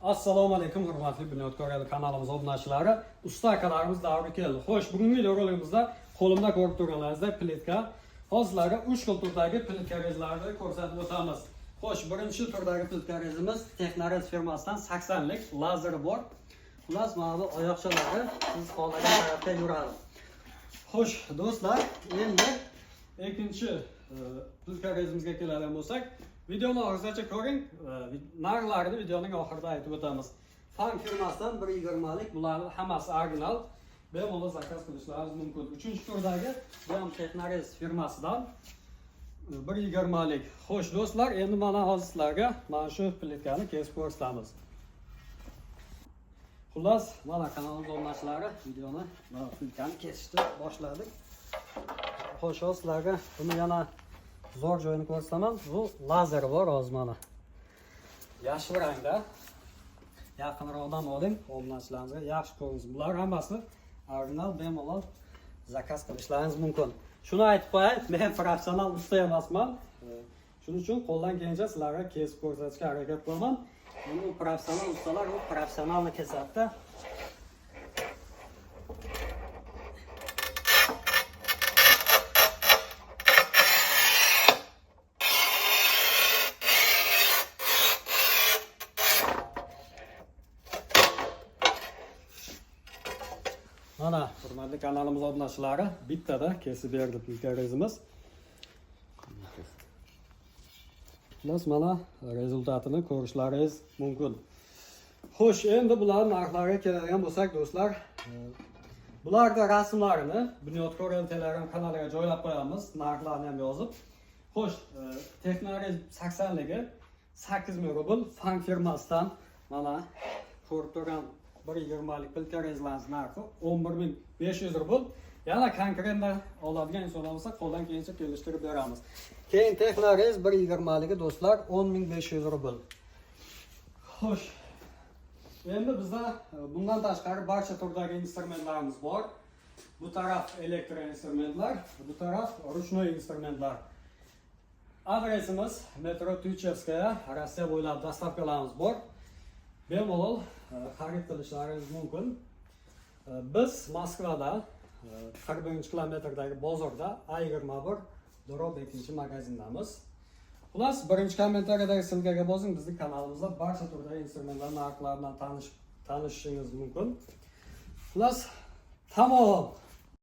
Assalomu alaykum hurmatli Bunyodkor kanalimiz obunachilari, usta akalarimiz davri keldi. Xo'sh, bugungi videorolikimizda qo'limda ko'rib turganlaringizdek plitka. Hozir sizlarga 3 xil turdagi plitkarezlarni ko'rsatib o'tamiz. Xo'sh, birinchi turdagi plitkarezimiz Texnorez firmasidan 80 lik lazeri bor. Xullas, mana bu oyoqchalari siz xohlagan tarafga yuradi. Xo'sh, do'stlar, endi ikkinchi plitkarezimizga keladigan bo'lsak, videoni oxirigacha ko'ring, narxlarini videoning oxirida aytib o'tamiz. Fan firmasidan 1.20 lik, bularning hammasi original. Bemalol zakaz qilishlaringiz mumkin. Uchinchi turdagi bu ham Texnorez firmasidan 1.20 lik. Xo'sh, do'stlar, endi mana hozir sizlarga mana shu plitkani kesib ko'rsatamiz. Xullas, mana kanalimiz obunachilari videoni mana plitkani kesishni boshladik. Xo'sh, hozir sizlarga buni yana zo'r joyini ko'rsataman. Bu lazer bor hozir mana. Yashil rangda. Yaqinroqdan oling, obunachilarimizga yaxshi ko'rinsin. Bular hammasi original, bemalol zakaz qilishlaringiz mumkin. Shuni aytib qo'yay, men professional usta emasman. Shuning uchun qo'ldan kelgancha sizlarga kesib ko'rsatishga harakat qilaman. Endi u professional ustalar u professionalni kesadi-da. Mana hurmatli kanalimiz obunachilari bittada kesib berdi plikarezimiz. Xullas, mana rezultatini ko'rishlaringiz mumkin. Xo'sh, endi bularning narxlariga keladigan bo'lsak, do'stlar, bularning rasmlarini Bunyodkor Telegram kanaliga joylab qo'yamiz, narxlarni ham yozib. Xo'sh, Texnorez 80 ligi 8000 rubl Fan firmasidan mana ko'rib turgan 1.20 lik plikarezlarning narxi 11500 rubl. Yana konkretно oladigan insonlar bo'lsa, qo'ldan kelgancha kelishtirib beramiz. Keyin Texnorez 1.20 ligi do'stlar 10500 rubl. Xo'sh. Endi bizda bundan tashqari barcha turdagi instrumentlarimiz bor. Bu taraf elektr instrumentlar, bu taraf ручной instrumentlar. Adresimiz metro Tyuchevskaya, Rossiya bo'ylab dostavkalarimiz bor. Bemalol xarid qilishlaringiz mumkin. Biz Moskvada 41-kilometrdagi bozorda A21 drob 2 magazindamiz. Xullas, birinchi kommentariyadagi ссылкаga bosing, bizning kanalimizda barcha turdagi instrumentlar narxlari bilan tanishishingiz mumkin. Xullas, tamom.